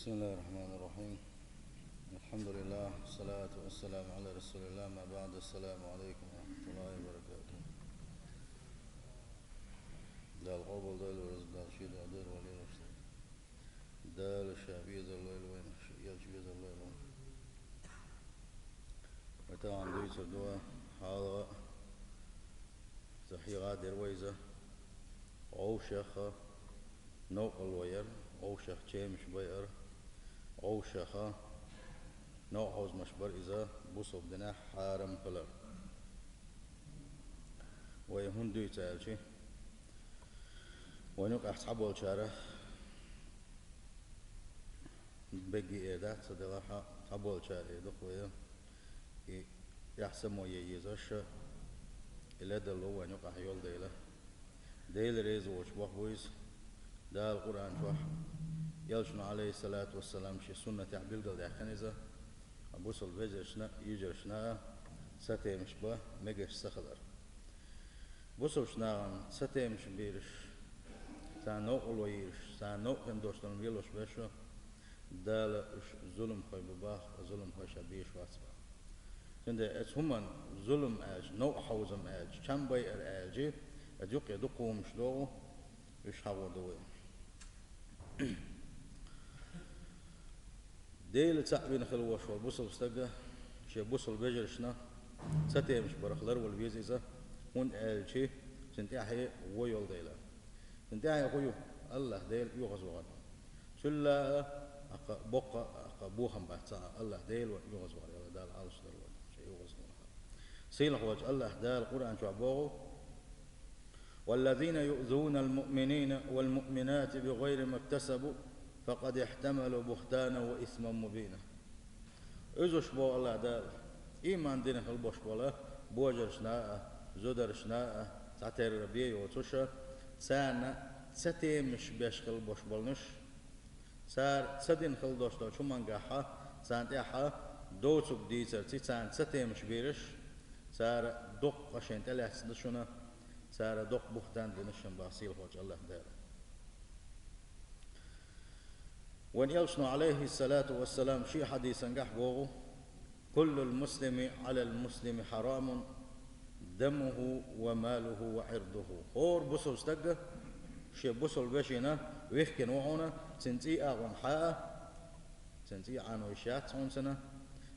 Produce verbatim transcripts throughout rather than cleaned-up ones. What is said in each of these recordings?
بسم الله الرحمن الرحيم. الحمد لله، والصلاة والسلام على رسول الله، ما بعد. السلام عليكم ورحمة الله وبركاته. Дала къобалдойла вай, Дала шен дуьхьа дойла вай. Дала ша безар лойла вайна, ша элча везар лойла вайна. Вай тахана дуьйцур ду хьалха, цхьа хьехам дара вай иза, вовшахха новкъарло яр, вовшех чемаш байар, вовшаха новкъа хьовзамаш бар иза бусалба динехь хьарам хилар. Вай хӀунда дуьйцу аьлча, вайна юкъахь цхьаболчара, бегги эр дац, ца делахь а, цхьаболчара эр ду-кх вай, и эхь само е езаш, и ледарло вайна юкъахь йолу дела. Дела реза воцуш боху иза. Дала Къуръан чохь, элчано, Ӏалайхиссалату вассалам, шен суннатехь билгалдаьккхина иза, бусалба вежаршна а, йижаршна а сатемаш бан мегаш ца хилар. Бусалбачу нахана сатемаш бийраш, царна новкъарло йийраш, царна новкъа хин дош долу лелош берш, Дала уьш зуламхой бу боху, зуламхой ша безаш вац боху. Цундела оцу хӀуманна зулам аьлча, новкъа хьовзам аьлча, чам байар аьлча, оцу юккъе дукха хӀуманаш догӀу, уьш хьахор ду вай. Дела цхьаъ вина хила волуш волу бусалба стага шен бусалба вежаршна сатемаш барах ларвала веза иза, хӀунда аьлча цуьнан тӀаьхье вон йолу дела. Цуьнан тӀаьхье хӀун ю? АллахӀ Дела оьгӀазвахар. Цуьнан лаахь а, боккха а, бохам бац цхьа а, АллахӀ Дела вайна оьгӀазвахар, Дала Ӏалашдойла вайна шен оьгӀазвахарх. Сийлахьволчу АллахӀ Дала Къуръан чохь боху: «والذين يؤذون المؤمنين والمؤمنات بغير ما اكتسبوا فقد احتملوا بهتانا وإثما مبينا». Уьзуш боху АллахӀ Дала, ийман дина хила болуш болу божаршна а, зударшна а цхьатерра бен йоцуш, царна сатемаш беш хила болуш болнуш, цара ца дина хила долуш долчу хӀумангахь, царна тӀехь доцург дийцарца царна сатемаш бийраш, цара доккха къа шайна тӀелаьцна ду шуна, цара доккха бухтан дина шуна боху сийлахьволчу АллахӀ Дала. Вайн элчано, Ӏалайхиссалату вассалам, шен хьадисангахь боху: «كل المسلم على المسلم حرام دمه وماله وعرضه». ХӀора бусалба стага шен бусалба вешина вихкина ву хьуна, цуьнан цӀий агӀонга хьаа, цуьнан цӀий Ӏано йиш яц хьуна цуьнан,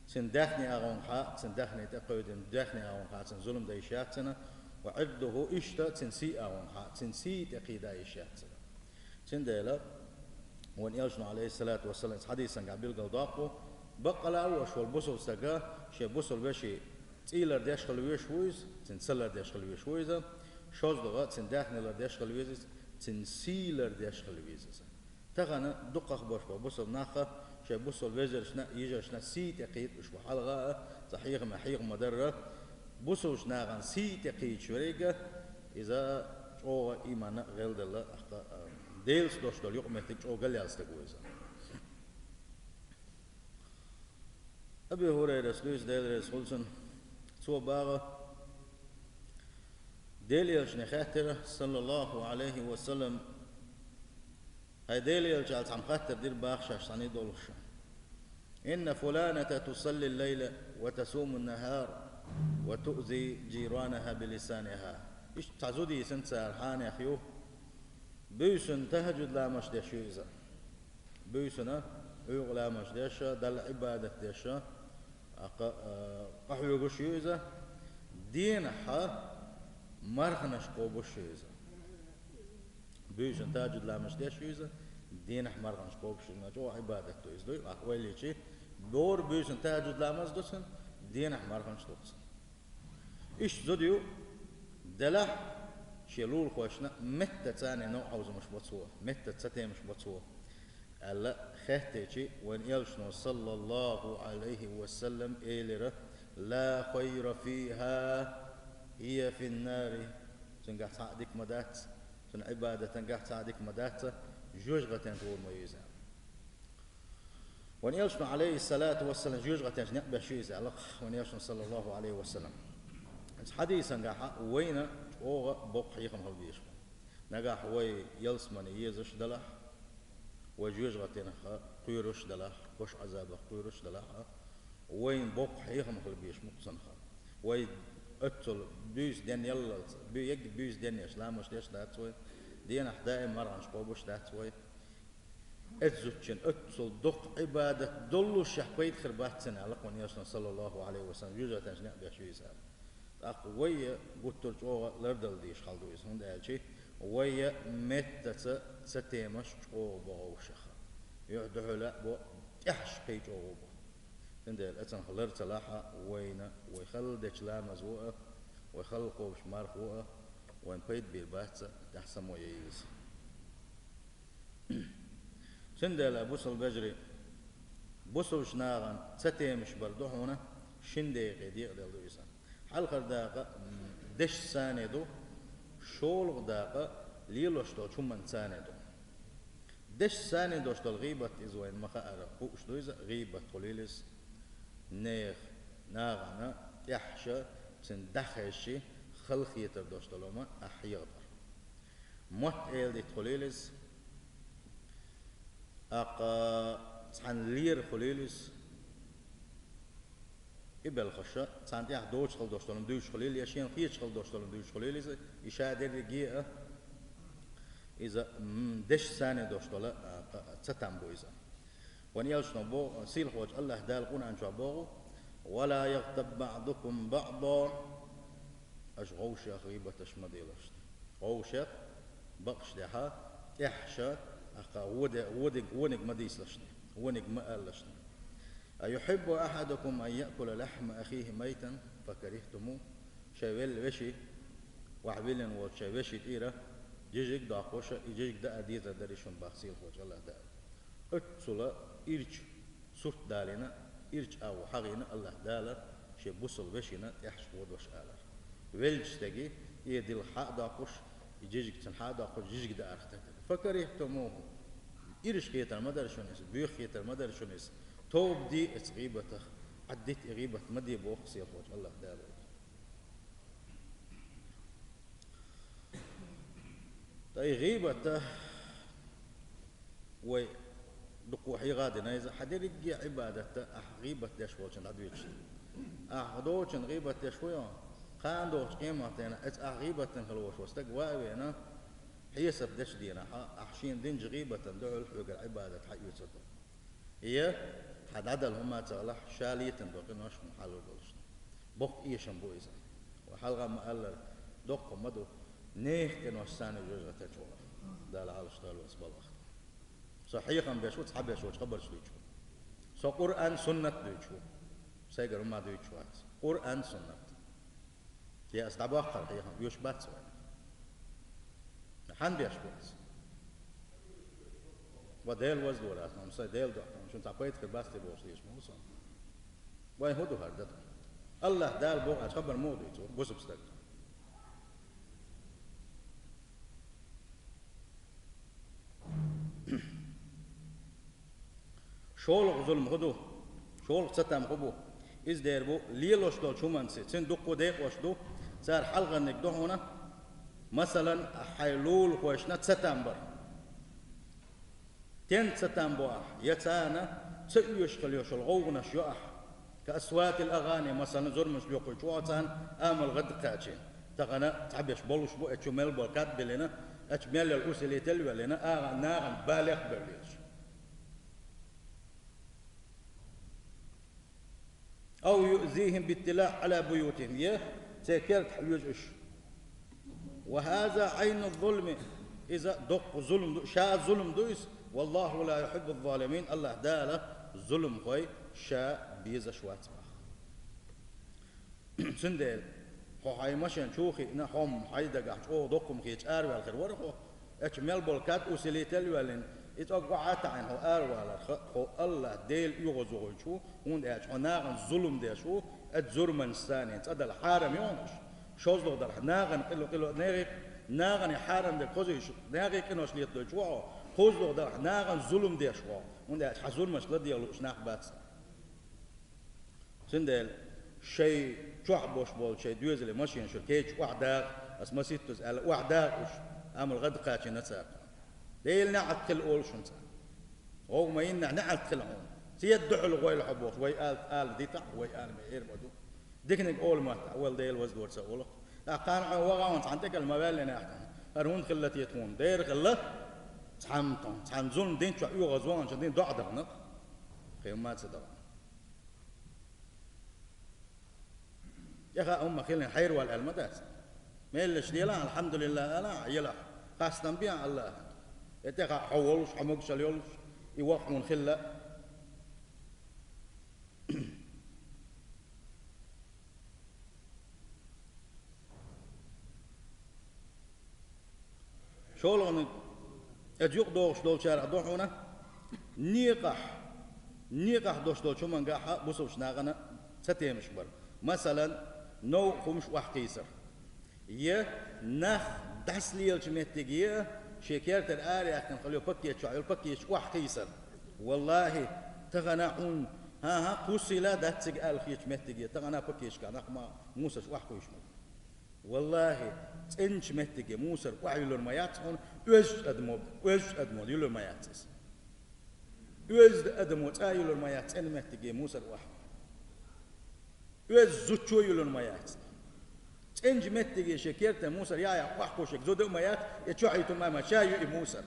цуьнан даьхни агӀонга хьаа, цуьнан даьхни тӀе кхевдина, даьхни агӀонга хьаа, цуьнан зулам дан йиш яц цуьнан, وعرضه, иштта цуьнан сий агӀонга хьаа, цуьнан сий тӀе кхийда йиш яц цуьнан. Цундела вайн элчано, Ӏалайхиссалату вассалам, иза хьадисангахь билгалдоккху, баккъала а волуш волу бусалба стага шен бусалба вешин цӀий лардеш хила везаш ву иза, цуьнан са лардеш хила везаш ву иза, шозлагӀа цуьнан даьхни лардеш хила веза иза, цуьнан сий лардеш хила веза иза. Тахана дукхах болуш болу бусалба нах шайн бусалба вежаршна а, йижаршна а сий тӀе кхийда уьш бу хьалха а, цхьа хьехаме хьехам ма-дарра, бусалбачу нахана сий тӀе кхийдаш верг а, иза чӀогӀа ийманна а гӀелделла, тӀаккха а, Делаца долуш долу юкъаметтиг чӀогӀа галъяьлла стаг ву иза. Аби ХӀурайрас дуьйцу, Дела реза хуьлда цунна, цо боху: Делан элчане хаьттира, саллаллаху Ӏалайхи ва саллам, хӀай Делан элча, аьлла, цхьамма хаттар дира боху шаьш цхьаьна долуш: «إن فلانة تصلي الليل وتصوم النهار وتؤذي جيرانها بلسانها». Иштта цхьа зуда йисина цара, хьенех ю, буьйсанна тахӀажуд ламазаш деш ю иза. Буьйсанна Ӏуьйкъа ламазаш деш, Далла Ӏибадат деш, тӀаккха, а, къахьоьгуш ю иза, денахь марханаш кхобуш ю иза. Буьйсанна тахӀажуд ламазаш деш ю иза, денахь марханаш кхобуш ю иза, чӀогӀа Ӏибадат ду иза, дуй, тӀаккха ойла йича, бохург буьйсанна тахӀажуд ламаз ду цуьнан, денахь марханаш ду цуьнан. Иштта зуда ю, делахь а шен лулахошна меттаца царна новкъа хьовзамаш бо цо, меттаца сатемаш бо цо, аьлла хаьттича, вайн элчано, саллаллаху Ӏалайхи ва саллам, элира: «لا خير فيها، هي في النار». Цуьнгахь цхьа а дика ма дац, цуьнан Ӏибадатангахь цхьа а дика ма дац, жоьжахатин тӀе гӀур ма ю иза. Вайн элчано, Ӏалайхиссалату вассалам, жоьжахатин тӀе некъ беш ю иза, аьлла-кх вайн элчано, саллаллаху Ӏалайхи ва саллам. Оцу хьадисангахь вайна чӀогӀа боккха хьехам хила безаш бу. Нагахь вай ялсамане езаш далахь, Вай жоьжахатенах кхоьруш далахь, кхош Ӏазабах кхоьруш далахь, вайна боккха хьехам хила безаш ма бу цунах. Вай оццул буьйса денна яллалц, буь-, егга буьйса денна еш, ламазаш деш дац вай, денахь даим марханаш кхобуш дац вай. Эцу зудчун оццул доккха Ӏибадат доллушехь пайда хир бац цунна, аьлла кхунна Элчано, саллаллаху Ӏалайхи ва саллам, жоьжахатенчу некъ беш ву иза. ТӀаккха вай гуттар а чӀогӀа лардала дезаш хьал ду иза, хӀунда аьлча вай меттаца ца темаш чӀогӀа бу гӀовшах. Юьхь-дуьхьал а бу, тӀехьаш кхин чӀогӀа бу. Цундела оцунах лар ца лахь а, вайна, вай хала дечу ламаз ву а, вай хала кхобуш марха ву а, вайна пайда бийр бац а, тӀехь само яйла иза. Цундела, бусалба вежарий, бусалба нахана ца темаш бар ду хьуна, шин декъе декъаделла ду иза. Хьалхара дакъа, м, дешаца цӀане ду, шолгӀа дакъа лелош долчу хӀуманца цӀане ду. Дешаца цӀане долуш долу гӀийбат иза вайна ма-хаъара хууш ду иза, гӀийбат хуьлийла иза, нехан, нахана тӀехьаша, цуьнан дӀахезча, халахетар долуш долу хӀума ахь хьехадар. Мотт эладита хуьлийла иза, тӀаккха цхьаьна лера хуьлийла иза, и белхаша, цхьаьна тӀехь доцуш хила долуш долу хӀума дуьйцуш хуьлийла, я шена кхеташ хила долуш долу хӀума дуьйцуш хуьлийла иза, и ша дерриге а, иза, м, дешаца цӀане долуш долу, а, ца там бу иза. Вайн Элчано боху, сийлахьчу АллахӀ Дала Къуръан чохь боху: «Ва ла ягътаб баъдукум баъда». Аша гӀовшех гӀийбаташ ма делашна. ГӀовшех, бакъашдехьа, тӀехьаша, ахьа воде-, водиг-, вониг ма дийцалашна, вониг ма алалашна. «Аюхьиббу ахьадукум ан яъкула лахьма ахихи майтан факарихтуму». Шайн велла вешин, охьавиллина волчу шайн вешин тӀера жижиг доккхуш, и жижиг даар дезар дарий шуна боху сийлахьчу АллахӀ Дала. Оццула ирча сурт далийна, ирча агӀо хьахийна АллахӀ Дала шен бусалба вешина тӀехьашка водош алар. Веллачу стеган и дилха хьа а доккхуш, и жижиг цунна хьа а доккхуш, жижиг даарх тера дара. «Факарихтумуху». Ирча хетар ма дара шуна иза, боьха хетар ма дара шуна иза. Тоба де оцу гӀийбатах, Ӏаддита и гӀийбат ма де боху сийлахьчу АллахӀ Дала. Ткъа и гӀийбат а вай дукха хьеха а дина иза, хьан дерриге а Ӏибадат а ахь гӀийбат деш волчунна дӀадоьдуш. Ахь доцучунна гӀийбат деш ву хьо, кхана догӀучу къематдийнахь, эца ахь гӀийбатан хила волуш волу стаг ван а веана, хьесап дечу дийнахь, ахь шена динчу гӀийбатан дуьхьал хьоьгара Ӏибадат хьаоьцур ду. Я, хьан дӀадала хӀума ца хилахь, ша летийна долу къинош хьуна хьалур долуш ду. Боккха эшам бу иза. Вай хьалха ма-аллара, доккха ма ду, нехан къиношца цӀане жоьжахатин чу вахар. Дала Ӏалаш дойла вай оцу балхах. Со хьехам беш ву, цхьаберш волчу хабарш дуьйцуш ву. Со Къуръан, суннат дуьйцуш ву. Сайгара хӀума дуьйцуш вац. Къуръан, суннат. Я ас дӀабоккхура хьехам, оьшуш бац вайна. Хьан беш бу ас? Ва Дела ваздора ас, амма сайн Дела дохкуш, шуна цхьа пайда хир бац те бохуш дезаш ма ву со. Вайн хӀун ду хӀара дан? АллахӀ Дала боху аьлча хабар муха дуьйцу бусалба стаг? ШолгӀа зулам хӀун ду? ШолгӀа цатам хӀун бу? Иза дер бу, лелош долчу хӀуманца, цуьнан дуккха декъош ду, цара хьалхарниг ду хьуна, масалан, хьайн лулахошна цатам бар. Стенна цатам бо ахь, я царна ца оьшуш хила йолу гӀовгӀанаш йо ахь? «Каасватил агӀани», масална, зурманаш лоькхуьйтуш ву хьо царна, амал гӀадда кхачийна. Тахана цхьаберш болуш бу, эцу чу мел болу кад а биллина, эцу мел йолу усилитель а ваьллина, агӀа нахана балех а бевллачу. «Ау юъзихим биттилаъ Ӏала буютихим», я церан кертахь оьшу уьш. «Ва хаза Ӏайну зулми», иза доккха зулам ду, ша зулам ду иза. «Валлаху ла юхьиббу залимин», АллахӀ Дала зуламхой ша безаш вац боху. Цундела хьо хьайн машен чу а хиъна, хьо-м хьайн дагахь чӀогӀа доккха хӀума хеташ араваьлла хир вара хьо. Эцу мел болу кад усилитель а ваьллина, и цӀогга охьа а таӀийна хьо аравалар, хьо АллахӀ Дела оьгӀазвохуьйтуш ву, хӀунда аьлча хьо нахана зулам деш ву, эцу зурманашца цӀа дала хьарам ю хьуна уьш. ШозлагӀа дарх нахана къило, къило, нехан, нахана хьарам дерг хозуьйтуш, нехан къинош летадойтуш ву хьо, кхузлагӀа дарх нахана зулам деш ву хьо, хӀунда аьлча хьан зурманаш ладегӀа лууш нах бац. Цундела шайн чохь болуш болу шайн доьзале машенаш кеча охьадагӀа, ас масийттаза аьлла, охьадагӀа уьш, амал гӀадда кхачийна цара. Делан неӀалт хила олу шуна цара. ГӀовгӀа ма йиннехь неӀалт хила хьуна. Седа дуьхьал гӀойла хьо бохуш, вай ала, ала дита, вай ала ма эр ма ду. Диканиг олу ма ду, вала Дела ваза дора ца олу. ТӀаккха кхана хьо вахана цхьана тӀекӀел ма ваьллинехь тхьана. ХӀара хӀунда хилла те тхуна? Дера хилла, цхьамма тхуна, цхьана зулам динчохь оьгӀаз ваханчун дин доӀа дахана. Кхин ма ца дахана. ТӀеха хӀумма хилина хьервал аьлла ма дац. Меллаш делахь, алхьамдулиллахӀ алахь, елахь, хастам бехьа Аллахьан. Э, тӀеха хьо волуш, хьо могушалла йолуш, и воккха хьуна хилла. ШолгӀаниг, оцу юкъа догӀуш долчарах ду хьуна, некъахь, некъахь долуш долчу хӀумангахь бусалбачу нахана ца темаш бар. Масалан, новкъа хӀумаш охьакхийсар. Я нах дӀасалелачу меттиге шен кертара араяьккхина хила йолу пакет чохь йолу пакеташ охьакхийсар. ВаллахӀи, тахана хьуна, хӀан-хӀа, кхуссийла дац цига аьлла хетачу меттиге, тахана пакеташкахь нах ма мусарш охьакхуьйсуш ма ду. ВаллахӀи, цӀеначу меттиге мусар охьаюьллур ма яц хьуна, оьзучу адамо, оьзучу адамо юьллур ма яц иза. Оьзда адамо цӀа а юьллур ма яц цӀена меттиге мусар охьа. Оьзда зудчо а юьллур ма яц. ЦӀеначу меттиге шен кертан мусар яхь-яхь охьакхуьйсуш зуда а ма яц, я чохь йиту ма ма ша ю и мусар.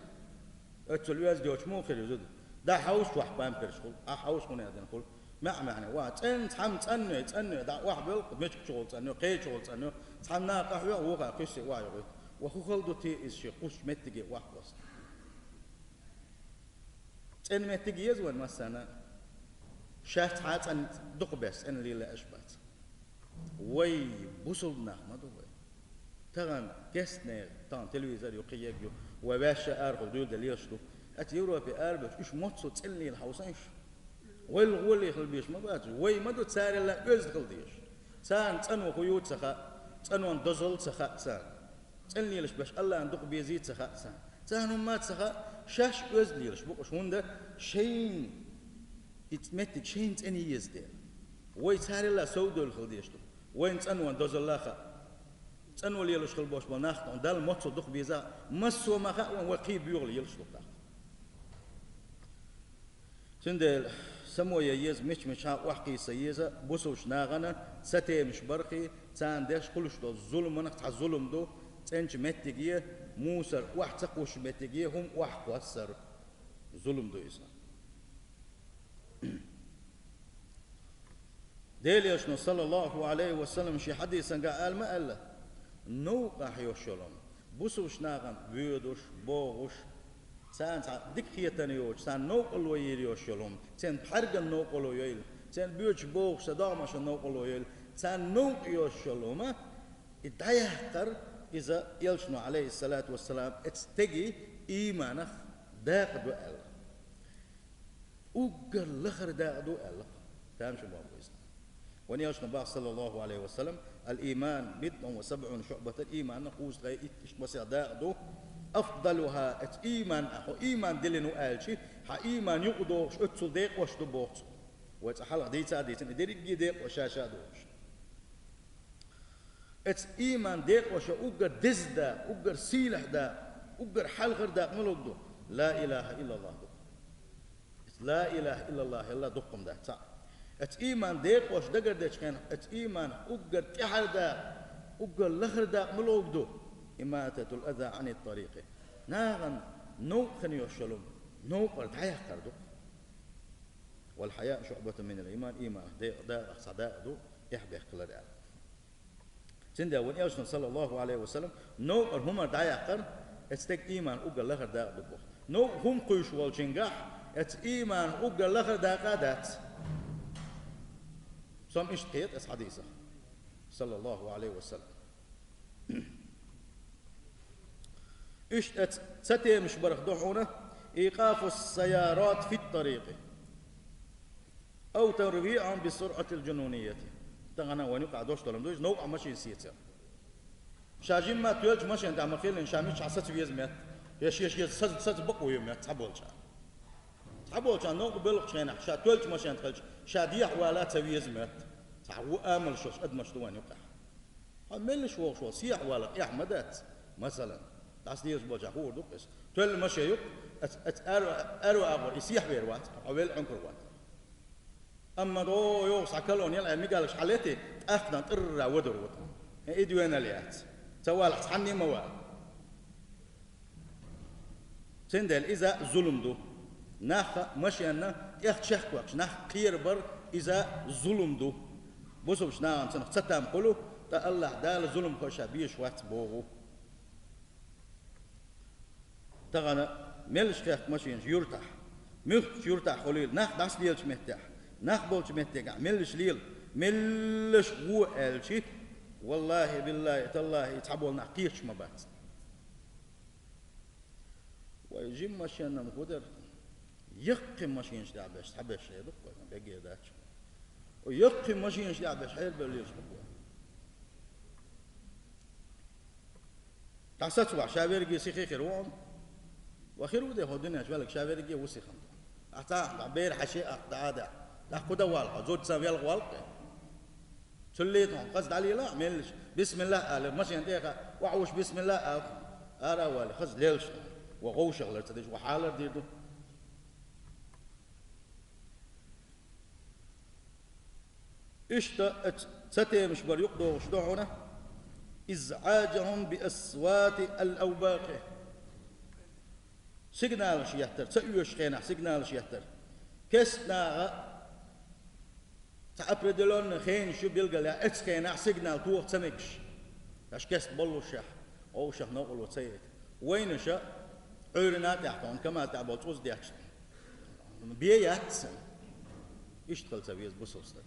Оццул оьзда йоцуш муха хир ю зуда? ДӀахьовсу чохь памперсаш хуьлу, Ӏа хьовсу хӀунда аьлла хуьлу. МаьӀ-маьӀне, ва, цӀен-, цхьамма цӀанве, цӀанве, дӀа охьабевлла, мичахь чу гӀолу цӀанве, кхечу гӀолу цӀанве, цхьанна къахьоьгӀу, вукхара кхуьссий охьайохуьйту. Ва хӀун хала ду те иза шен кхуссучу меттиге охьакхосса? ЦӀена меттиг еза вайн массарна а. Шаьш цхьа а цӀена дукхабеш цӀена лелаеш бац. Вай бусалба нах ма ду вай. Тахана кестнера, тахана телевизор ю, кхин ерг ю, вай ваьшша арахула дуьйладелла лелаш ду. ХӀинца Европе арабевлча, уьш моццул цӀена лела хьовсийша. Вайл гӀоле хила безаш ма бац уьш. Вай ма ду царел а оьзда хила дезаш. Царна цӀано хӀун ю ца хаьа, цӀанонан дозалла ца хаьа царна. ЦӀена лелаш беш Аллахьан дукха безий ца хаьа царна. Царна хӀумма а ца хаьа, шаьш оьзда лелаш бу уьш, хӀунда шайна и меттиг шайна цӀена еза дела. Вай царел а совдевлла хила дезаш ду. Вайна цӀанонан дозалла а хаьа. ЦӀано лелаш хила болуш болу нах тхуна Далла моццул дукха беза, массо а ма хаьа вайна, вай кхин боьха лелаш ду тӀаккха. Цундела само ян еза, мича-мичахь охьакхийса еза, бусалбачу нахана ца темаш бархий, царна деш хуьлуш долу зуламанах цхьа зулам ду, цӀеначу меттиге, мусар охьа ца кхуссучу меттиге хӀума охьакхоссар. Зулам ду иза. Делан Элчано, саллаллаху Ӏалайхи ва саллам, шен хьадисангахь ала ма аьлла: новкъахь йолуш йолу хӀума, бусалбачу нахана воьдуш, богӀуш, царна цхьа дика хетарна йоцуш, царна новкъарло йийр йолуш йолу хӀума, церан пхьаьрган новкъарло йойла, церан боьдуш богӀуш, церан догӀмашна новкъарло йойла, царна новкъа йолуш йолу хӀума, и дӀаяккхар, иза Элчано, Ӏалайхиссалату вассалам, оцу стеган ийманах дакъа ду аьлла. Уггар лахара дакъа ду аьлла. Тамашийна боху иза. Вайн Элчано боху, саллаллаху Ӏалайхи ва саллам: «Ал-ийман бидъун ва сабъуна шуъбатан», ийманна кхузткъе итт иштта масех дакъа ду. «Афдалуха», оцу ийман, хьо ийман диллина ву аьлча, хьан ийман юкъадогӀуш оццул декъош ду боху цо. Вай цкъа хьалха дийца а дийцина, и дерриге а декъош ша-ша догӀуш. Оцу ийман декъоша уггар деза дакъа, уггар сийлахь дакъа, уггар хьалхара дакъа муьлха ду? Ла илаха иллаллах ду. Оцу ла илаха иллаллах елла дуккха ма дац цхьаъ. Оцу ийман декъоша дагардечу хенахь, оцу ийманах уггар тӀаьхьара дакъа, уггар лахара дакъа муьлха ду? Имататул аза Ӏанит тарикъи. Нахана новкъа хила йолуш йолу хӀума, новкъара дӀаяккхар ду. Вал хьаяъ шуъбатун минал ийман, ийманах декъа, дакъах цхьа дакъа ду, эхь бехкалар аьлла. Цундела вайн Элчано, саллаллаху Ӏалайхи ва саллам, новкъара хӀуманах дӀаяккхар, оцу стеган ийман уггар лахара дакъа ду боху. Новкъа хӀума кхуьйсуш волчуьнгахь, оцу ийман уггар лахара дакъа а дац. Со-м иштта кхета оцу хьадисах, саллаллаху Ӏалайхи ва саллам. Иштта оцу ца темаш барх ду хьуна: «Ийкъафу ссайярат фит тарикъи, ав тарвиъун би суръатил джунунийяти». Тахана вайн юкъахь дош долу ма ду иза, новкъахь машина сецар. Ша жимма тоьллачу машина тӀехь ма хиллина, ша миччахь саца веза моьтту, я шен-шен саца, саца бакъо йо моьтту цхьаболчарна. Цхьаболчарна новкъа белхачу хенахь, ша тоьллачу машина тӀехь хилча, ша дехьа вала ца веза моьтту. Цхьа ву амалш йолуш адамаш ду вайн юкъахь. Хьо меллаш вогӀуш волу сехьа валар эхь ма дац, масалан. Хьастелаш болча хуур ду-кх иза. Тоьлла машен ю-кх, аца, аца аьрру, аьрру агӀор и сехьавер вац, хьо велла Ӏункар вац. Амма догӀу йогӀу схьа колонна яла, мигалаш хьалети, тӀаккха тӀарра вадур ву тхо. И дуьйна яц. Ца валахь, цхьанне а ма вала. Цундела иза зулам ду. Нах машенна тӀех чехкоькхуш, нах кхерабар, иза зулам ду. Бусалба нахана цунах цатам хуьлу, ткъа АллахӀ Дала зуламхой ша безаш вац боху. Тахана меллаша хехка машенаш юьртахь, муьлххачу юьртахь хуьлийла, нах дӀасалелачу меттехь, нах болчу меттигахь меллаша лела, меллаша гӀо аьлча, валлахӀи, биллахӀи, таллахӀи, и цхьаболу нах кхеташ ма бац. Вай жима машенна-м хӀун дара? Яккхий машенаш тӀехь беш, цхьабеш хир ду-кх вай, бегге дац. Яккхий машенаш тӀехь беш хьерабевлла лелаш ду-кх вай. ДӀасацвахь, ша верриге сихе хир ву хьуна. Ва хир ву де хьо дуьнен чу велларг, ша верриге ву сиха. Ахьа цхьа а бер хьаьше а дӀа а даьхьа. ТӀаккха хӀун дан вала хьо, зудчуьнца велха вала-кх? Цул лета хьуна, хаза дӀалела а меллаша, бисмиллахӀ а алий, машен тӀехь а, охьавуш бисмиллахӀ а алий, ара а валий, хаза лелаш хьуна. Ва гӀовшах лар ца деш, ва хьалар дийр ду. Иштта оцу цатемаш бар юкъадогӀуш ду хьуна, изӀаджухӀум би асвати ал-авбакъи. Сигналаш еттар, ца оьшучу хенахь сигналаш еттар. Кестнаха цхьа определённый хенаш ю билгал яьхна, оцу хенахь сигнал тоха ца мегаш. Аша кест боллушехь, гӀовшах новкъарло ца яйта. Вайнаша Ӏуьйранна а тӀехь тхуна, кама тӀехь болу цӀуз детташ, бен яц цунна. Иштта хила ца веза бусалба стаг.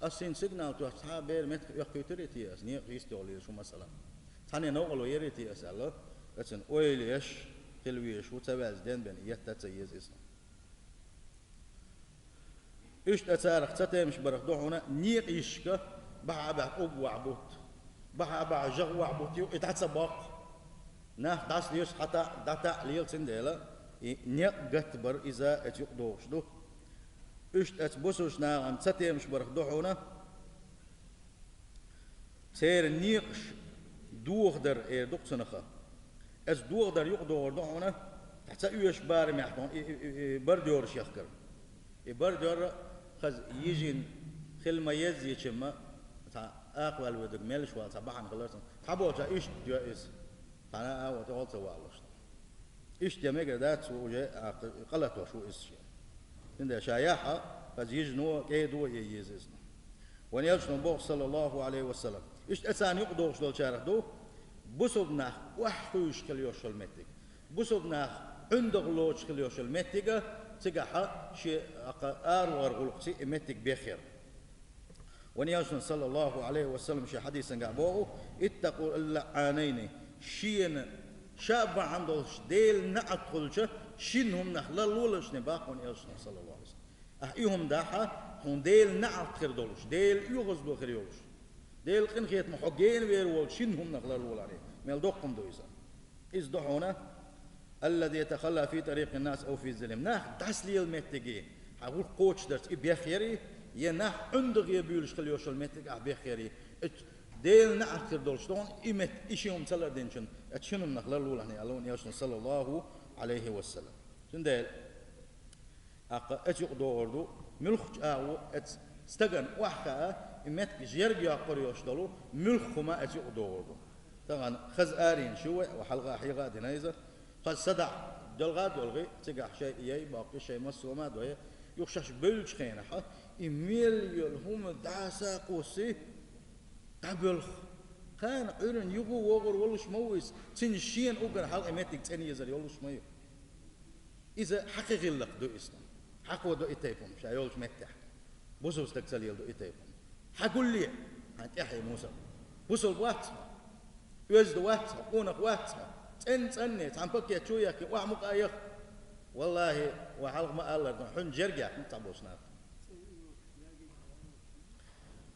Ас хӀинца сигнал тоьхча, цхьа а бер меттах оьккхуьйтур и те ас, некъаш йистехула лелаш ву масала. Цхьанне новкъарло яр и те ас аьлла, оцунна ойла еш хила везаш ву, ца ваьлча денбен етта а ца еза иза. Иштта царах цатемаш барах ду хьуна, некъа йишка бахьа а бахьа уггар вахьа бутт, бахьа а бахьа жагӀа вахьа бутт ю, и дӀа ца боккху. Нах дӀасалелаш хьатаӀа, дӀатаӀа лела, цундела и некъ гатта бар иза оцу юкъадогӀуш ду. Иштта оцу бусалба нахана цатемаш барах ду хьуна, церан некъаш дохадар эр ду-кх цунах. Оцу дохадар юкъадогӀур ду хьуна, цхьа ца оьшучу барамехь тхуна и, и, и, и бордёраш яхкар. И бордёр хаза йижина хила ма-еззича-м, цхьа акхаваьлла вуьдург меллаша вала цхьа бахьана хилар цунна. Цхьаболчара иштта йо иза. Цхьана а агӀор тӀехула ца валлуш. Иштта ян мегар дац, цо уже а къа латош ву иза шен. Цундела ша яхь а, хаза йижано а, кӀедо а е еза иза. Вайн элчано боху, саллаллаху Ӏалайхи ва саллам. Иштта царна юкъадогӀуш долчарах ду, бусалба нах охьахуьйшуш хила йолуш йолу меттиг. Бусалба нах ӀуьндагӀ лоцуш хила йолуш йолу меттиг а, цигахь а шен акха аравахар гӀуллакхца и меттиг бехъяр. Вайн элчано, саллаллаху Ӏалайхи ва саллам, шен хьадисангахь боху: «Иттакъу аллаӀӀанайни», шена ша бахьана долуш Делан неӀалт хуьлучу шина хӀуманах ларлолаш шуна, боху вайн элчано, саллаллаху Ӏалайхи ва саллам. Ахьа и хӀума дахь, хьуна Делан неӀалт хир долуш, Делан оьгӀазло хир йолуш, Делан къинхетамах хьо генавер волчу шина хӀуманах ларлолахь, мел доккха хӀума ду иза. Иза ду хьуна: «Аллази ятахалла фи тарикъин нас ау фи зиллихӀим». Нах дӀасалела меттиге хьан гӀуллакх кхочушдарца и бехъяр, я нах ӀуьндагӀе буьйлуш хила йолуш йолу меттиг ахь бехъяр. Оцу Делан неӀалт хир долуш ду хьуна и метта, и ши хӀума ца лардинчунна, оцу шина хӀуманах ларлолахь, аьлла вайн элчано, саллаллаху Ӏалайхи ва саллам. Цундела тӀаккха оцу юкъадогӀур ду, муьлххачу агӀор оцу стагана охьахаа, и меттиг жерга йоккхур йолуш долу муьлхха хӀума оцу юкъадогӀур ду. Тахана хаза аренаш ю вай, вай хьалха а, хьеха а дина иза. Хаза садаӀа делха а долхий, цигахь шайн яй а боккхий, шайн массо а хӀума а дой, юха шаьш бевллачу хенахь, и мел йолу хӀума дӀаса а кхуссий, дӀабоьлху. Кхана Ӏуьйранна юха а вогӀур волуш ма ву иза, цуьнан шена уггар хьалха и меттиг цӀена езар йолуш ма ю. Иза хьакхин гӀиллакх ду иза. Хьакхо до и тайпа хӀума ша йолчу меттехь. Бусалба стаг ца леладо и тайпа хӀума. Хьан гулле, хьан тӀаьхье мусал. Бусалба вац хьо. Оьзда вац хьо, къонах вац хьо. ЦӀенна цӀанне, цхьана пакет чу а яхкий, охьа мукъа а яха. Валлахи, вай хьалха ма-аллара, хьуьнан жерг яьккхина цхьаболчу наха.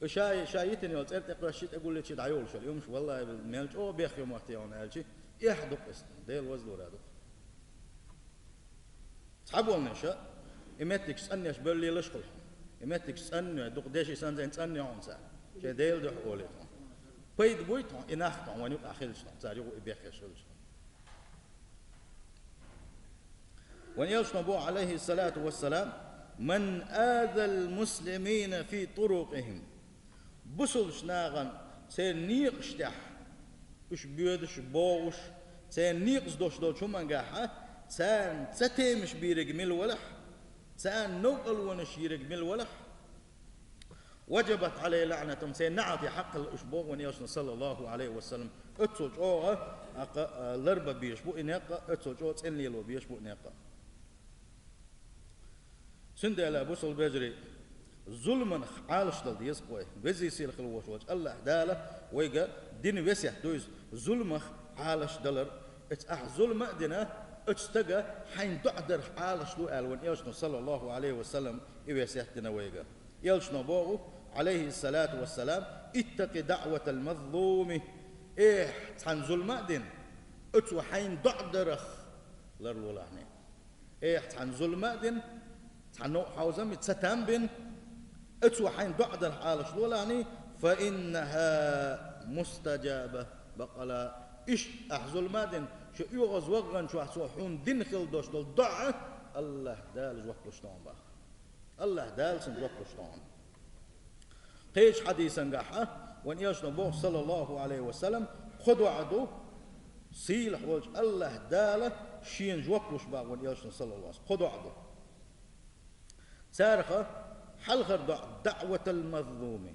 Ша, ша йитина йолу цӀера тӀе кхоьссича, тӀе гуллича дӀайолуш йолу юмаш, валлахи, мел чӀогӀа бехке мотт яхана аьлча, эхь ду-кх иза, Делан вазалора ду-кх. Цхьаболнеша, и меттигаш цӀанъеш бевллийлаш хуьлу хьуна. И меттигаш цӀанъеш, дукха деши санзен цӀанъеш хьуна цара. Шайн Делан дуьхьа олий хьуна. Пайда буй тхьона и нах тхьона вайна юкъахь хилча тхьона, цара юкъа и бехкеш хилча тхьона. Вайн элчано боху, Ӏалайхи салату вассалам: «Ман азал муслимина фи турукъихим». Бусулбачу нахана церан некъаш тӀехь, уьш боьдуш, богӀуш, церан некъаца дош долчу хӀумангахьа, царна ца темаш бийриг мила валахь, царна новкъарлонаш йийриг мила валахь, «Ваджабат Ӏалайхи лаӀнатухум», церан наӀалте хьакхалла уьш боху вайн элчано, саллаллаху Ӏалайхи ва саллам. Оццул чӀогӀа, аккха, а, ларба безаш бу и некъ а, оццул чӀогӀа цӀена лело безаш бу и некъ а. Цундела, бусулба вежарий, зуламах Ӏалаш дала деза вай. Везий сийлахь хила волуш волчу АллахӀ Дала вайга дина весет ду иза, зуламах Ӏалаш далар. Эца ахь зулам а дина, оцу стага хьайн доӀа дарх Ӏалаш ду аьлла, вайн элчано, саллаллаху Ӏалайхи ва саллам, и весет дина вайга. Элчано боху, Ӏалайхи салату вассалам: «Иттакъи даӀватал мазлуми». Эхь, цхьана зулам а дина, оцо хьайн доӀа дарх ларлолахьний. Эхь, цхьана зулам а дина, цхьана новкъа хьовзам ца там бина, оцо хьайн доӀа дарх Ӏалаш лолахьний, «фа иннаха мустаджаба». Баккъала, иштта ахь зулам а дина, шу оьгӀаз вахханчохь цо хьуна дина хила долуш долу доӀа АллахӀ Дала жоп луш ду хьуна боху. АллахӀ Дала цунна жоп луш ду хьуна. Кхечу хьадисангахьа вайн элчано боху, саллаллаху Ӏалайхи ва саллам, кхо доӀа ду, сийлахь волчу АллахӀ Дала шена жоп луш боху вайн элчано, саллаллаху Ӏалайхи ва саллам. Кхо доӀа ду. Царах хьалхара доӀа: «ДаӀватал мазлуми».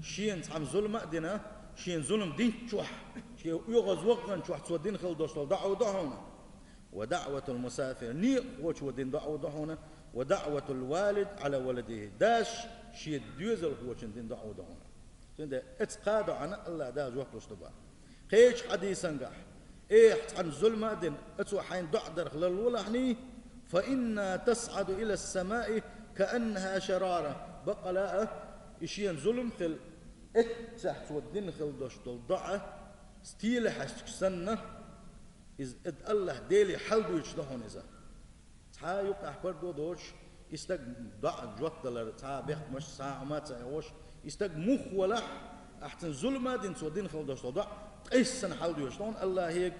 Шена цхьана зулам а дина, шена зулам динчохь, шен оьгӀаз вахханчохь цо дина хила долуш долу доӀа ду хьуна. «Ва даӀватул мусафир», некъахочо дина доӀа ду хьуна, «ва даӀватул валид Ӏала валадихи», дас шен доьзалхочун дина доӀа ду хьуна. Цундела эца кхаа доӀана АллахӀ Дала жоп луш ду боху. Кхечу хьадисангахь: «Эхь, цхьана зулам а дина, оцо хьайн доӀа дарх ларлолахьний, фа инна тасӀаду илас самаи кааннаха шарара». Баккъала а, и шена зулам хила, эццехь цо дина хила долуш долу доӀа, стелахьаьстиг санна, иза АллахӀ Деле хьалдуьйцуш ду хьуна иза. Цхьа а юккъехь пардо доцуш, и стаг доӀа жоп далар, цхьа а бехкамаш, цхьа а хӀума а ца хьош, и стаг муха валахь, ахь цунна зулам а дина, цо дина хила долуш долу доӀа, ткъесна санна хьалдоьшуш ду хьуна АллахӀе.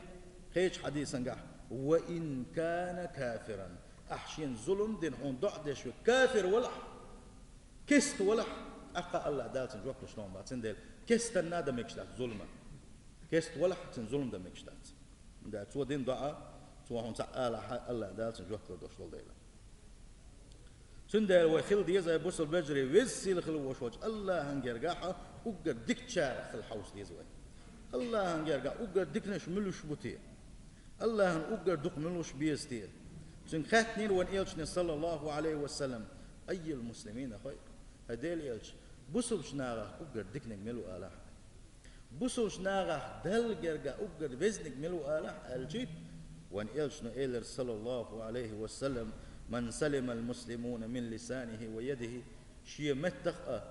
Кхечу хьадисангахь: «Ва ин кана кафиран». Ахь шена зулам дина хьуна доӀа деш верг кафир валахь, кеста валахь, тӀаккха АллахӀ Дала цунна жоп луш ду хьуна боху. Цундела кестанна а дан мегаш дац зулам. Кеста валахь, цунна зулам дан мегаш дац. Да, цо дина доӀа, цо хьуна цхьаъ алахь, АллахӀ Дала цунна жоп луш долуш долу дела. Цундела вай хила деза, ай бусулба вежарий, веза сийлахь хила волуш волчу АллахӀан гергахьа уггар дикачарах хила хьовса деза вай. АллахӀан гергахь уггар диканаш муьлш бу те? АллахӀана уггар дукха муьлш беза те? Цуьнга хаьттинера вайн элчане, саллаллаху Ӏалайхи ва саллам: «Аййул муслимина хайр?» ХӀай Делан элча, бусулбачу нахах уггар диканиг мила ву алахь? Бусулбачу нахах Далла гергахь уггар везниг мила ву алахь аьлча, вайн элчано элира, саллаллаху Ӏалайхи ва саллам: «Ман салимал муслимуна мин лисанихи ва ядихи», шен меттах а,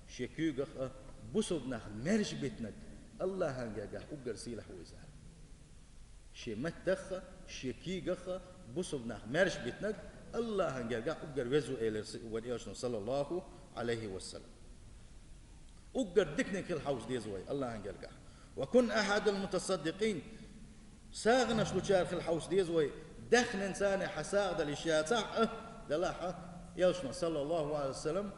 шен куьйгах а бусулба нах маьрша битинарг, АллахӀан гергахь уггар сийлахь ву иза. Шен меттах а, шен куьйгах а бусулба нах маьрша битинарг АллахӀан гергахь уггар веза ву, элира вайн элчано, саллаллаху Ӏалайхи ва саллам. Уггар диканиг хила хьовса деза вай АллахӀан гергахь. «Ва кун ахьадал мутасаддикъин». СагӀанаш лучара хила хьовса деза вай. Даьхнина царна хьан сагӀа дала йиш яцахь а, делахь а, элчано, саллаллаху Ӏалайхи ва саллам,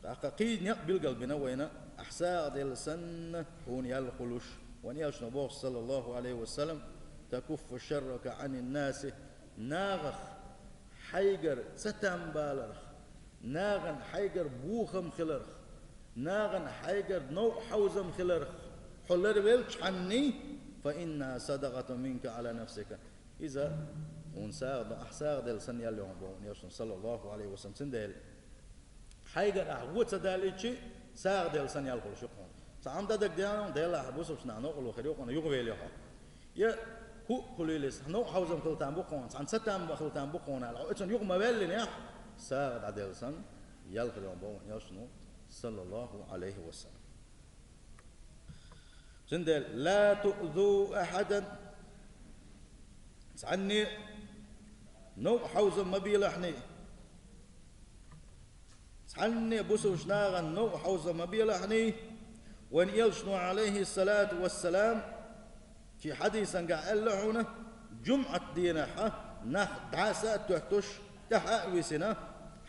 тӀаккха кхин некъ билгал бина вайна: «Ахь сагӀа делла санна, хьуна ял хуьлуш». Вайн элчано боху, саллаллаху Ӏалайхи ва саллам: «Такуффу шаррака Ӏанин наси». Нахах хьайгара цатам баларх, нахана хьайгара бохам хиларх, нахана хьайгара новкъа хьовзам хиларх хьо ларвелчхьанний, «фа инна садакъатун минка Ӏала нафсика». Иза хьуна сагӀа ду, ахь сагӀа делла санна ял йогӀун боху вайн элчано, саллаллаху Ӏалайхи ва саллам. Цундела хьайгара ахь вон ца далийчи, сагӀа делла санна ял хуьлуш ю хьуна. Цхьа хӀума дан дага деана, делахь бусулбачу нахана новкъарло хир ю хьуна, юхавелла ю хьо. Я хӀуъа хуьлийла иза, новкъа хьовзам хила там бу хьуна, цхьана цатам бан хила там бу хьуна аьлла, хьо оцунна юха ма ваьллинехь, сагӀа дӀаделла санна, ял хир ю боху вайн элчано, саллаллаху Ӏалайхи ва саллам. Цундела: «Ла туъзу ахьадан». Цхьанне новкъа хьовзам ма белахьний. Цхьанне бусулбачу нахана новкъа хьовзам ма белахьний. Вайн Элчано, Ӏалайхи салату вассалам, шен хьадисангахь аьлла хьуна, жумӀат дийнахьа нах дӀаса а тоьттуш, тӀаьхьа а висина,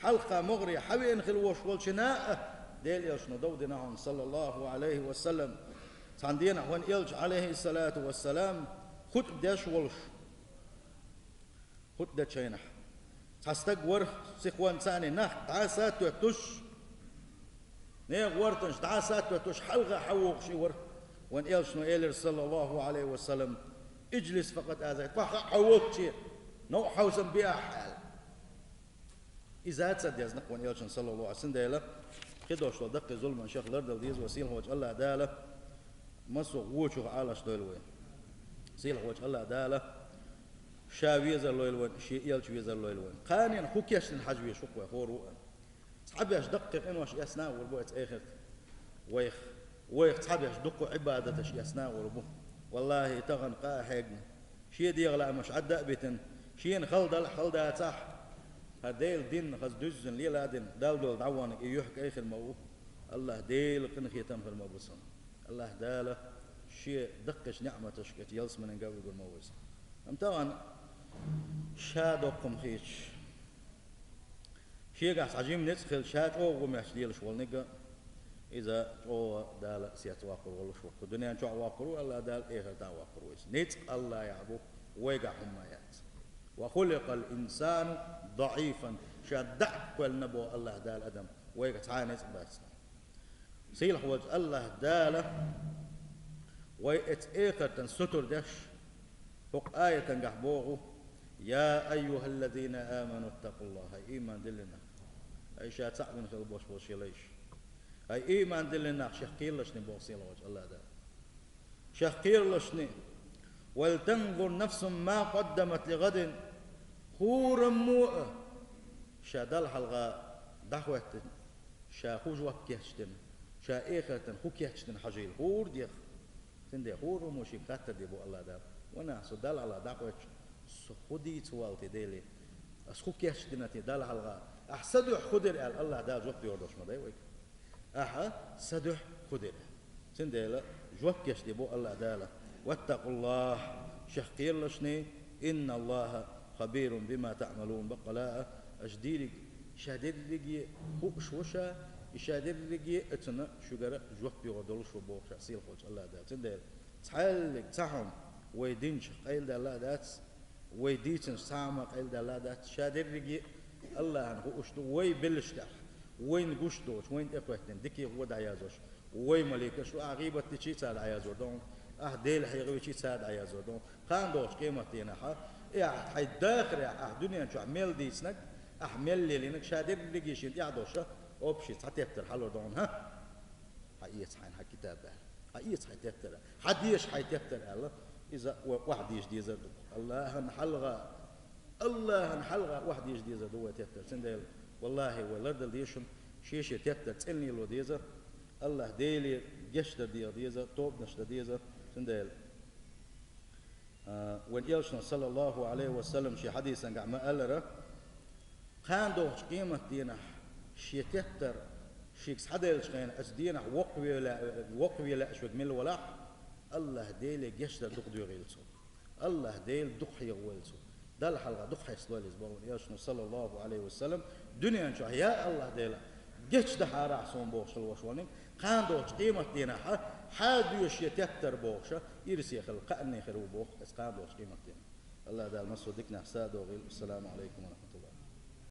хьалха могӀаре хьавеана хила волуш волчу а, Делан Элчано дов дина хьуна, саллаллаху Ӏалайхи ва саллам. Цхьана дийнахь вайн Элча, Ӏалайхи салату вассалам, хутба деш волуш, хутба дечу хенахь, цхьа стаг вара, сихонца а нах дӀаса а тоьттуш, нехан гӀортанаш дӀаса а тоьттуш, хьалха хьавогӀуш и вара. Вайн Элчано элира, саллаллаху Ӏалайхи ва саллам: «Иджлис факъат азайт, ваха хьавогӀуче, новкъа хьовсам бе ахь», – аьлла. Иза ца дезна вайн Элчанна, саллаллаху Ӏалайхи ва саллам, дела, кхидолуш долу даккхий зуламан шех лардала деза вай сийлахьчу АллахӀ Дала, массо а вочух Ӏалаш дойла вай. Сийлахьчу АллахӀ Дала Ша везар лойла вайн, Шен Элча везар лойла вайн. Кханенна хӀун кечдина хьажа везаш ву-кх вай хӀора а. Цхьаберш даккхий къинош эцна а гӀур бу оцу эхарта. Вайх, вайх цхьаберш дуккха Ӏибадаташ эцна а гӀур бу. Валлахи, тахана къа а хьегна, шен дегӀан лаамаш Ӏадда а битина, шена хала далахь, хала дацахь, хӀара Делан дин хаза дуьззина лела а дина, Далла доьлху дӀаваханиг и юьхь кӀай хир ма ву. АллахӀ Делан къинхетам хир ма бу цунна. АллахӀ Дала Шен даккхийчу неӀматашка ялсаманин ган а вуьгур ма ву иза. Амма тахана ша доккха хӀума хеташ, шегахь цхьа жима ницкъ хилча, ша чӀогӀа гӀо метташ лелаш волниг а, иза чӀогӀа Дала сецвоккхур волуш ву. Кху дуьнен чохь а воккхур ву АллахӀ Дала, эхартахь а воккхур ву иза. Ницкъ АллахӀехь бу, вайгахь хӀумма яц. «Ва хуликъал инсану даӀифан», ша даӀ кхоьллина боху АллахӀ Дала адам, вайгахь цхьа а ницкъ бац. Сийлахь волчу АллахӀ Дала вай оцу эхартан сутар деш, хӀокху аятангахь боху: «Я айюхаллазина аману ттакъуллахӀ», хӀай ийман диллина нах. ХӀай ша цхьаъ вина хила болуш болу Шен лайш. ХӀай ийман диллина нах, Шех кхералашни боху сийлахь волчу АллахӀ Дала. Шех кхералашни. «Вал танзур нафсун ма къаддамат ли гӀадин». ХӀораммо а ша Далла хьалха дӀахӀоьттина, ша хӀун жоп кечдина, ша эхартан хӀун кечдина хьажийла хӀора дех. Цундела хӀораммо шега хаттар де боху АллахӀ Дала. Ва нах, со Далла хьалха дӀахӀоьттича, со хӀун дийца воллу те, Деле? Ас хӀун кечдина те Далла хьалха? Ахьа сан дуьхьа хӀун дира аьлла, АллахӀ Дала жоп догӀур долуш ма дай вайга. Ахьа сан дуьхьа хӀун дира? Цундела жоп кечде боху АллахӀ Дала: «ВаттакъуллахӀ», Шех кхералашни, «инналлахӀа хабирун бима таӀмалун», баккъала а, аша дийриг, ша дерриге хууш ву ша, и ша дерриге а оцунна шуьгара жоп догӀур долуш ву боху ша сийлахь волчу АллахӀ Дала. Цундела цхьаьллиг цхьа хӀума вай динчех къайладаьлла а дац, вай дийцинчу цхьа хӀума къайладаьлла а дац, ша дерриге а АллахӀана хууш ду, вай беллачу тӀехь, вайна гуш доцуш, вайна тӀекхоьттина дикий гӀо дӀаяздеш, вай маликаш ду, ахьа гӀийбат дичий, цара дӀаяздор ду хьуна, ахьа Дела хьехавичий, цара дӀаяздор ду хьуна. Кхана догӀучу къематдийнахьа, и ахьа хьайн дахарехь, ахьа дуьнен чохь мел дийцинарг, ахьа мел лелийнарг, ша дерриге шена тӀехь а долуш, общий цхьа тептар хьалур ду хьуна, хӀа? Хьаэца хьайна хьан китаб аьлла. Хьаэца хьайн тептар. Хьадеша хьайн тептар аьлла. Иза вай охьадеша дезар ду. АллахӀан хьалха, АллахӀан хьалха охьадеша дезар ду вай тептар. Цундела, валлахӀи, вай лардала деза шуна, шен-шен тептар цӀена лело деза. АллахӀ Деле гечдар деха деза, тобанаш дан деза. Цундела, а, вайн Элчано, саллаллахӀу Ӏалайхи ва саллам, шен хьадисангахь ма-аллара, кхана догӀучу къематдийнахь шен тептар шега схьаделлачу хенахь, оцу дийнахь воккхаве лаьа-, воккхаве лаьаш верг мила валахь, АллахӀ Деле гечдар дукха доьхийла цо. АллахӀ Дела дукха хьехавойла цо. Далла хьалха дукха хьесталойла иза боху вайн Элчано, саллаллахӀу Ӏалайхи ва саллам, дуьнен чохь, я АллахӀ Дела, гечдахьарахь суна бохуш хила волуш волниг, кхана догӀучу къематдийнахьа, хьан доьшу шен тептар бохуша, ирсе хила, кхаанне хир ву боху, оцу кхана догӀучу къематдийнахь. АллахӀ Дала массо а диканах са а догӀийла. Ассаламу Ӏалайкум ва рахьматуллахӀ.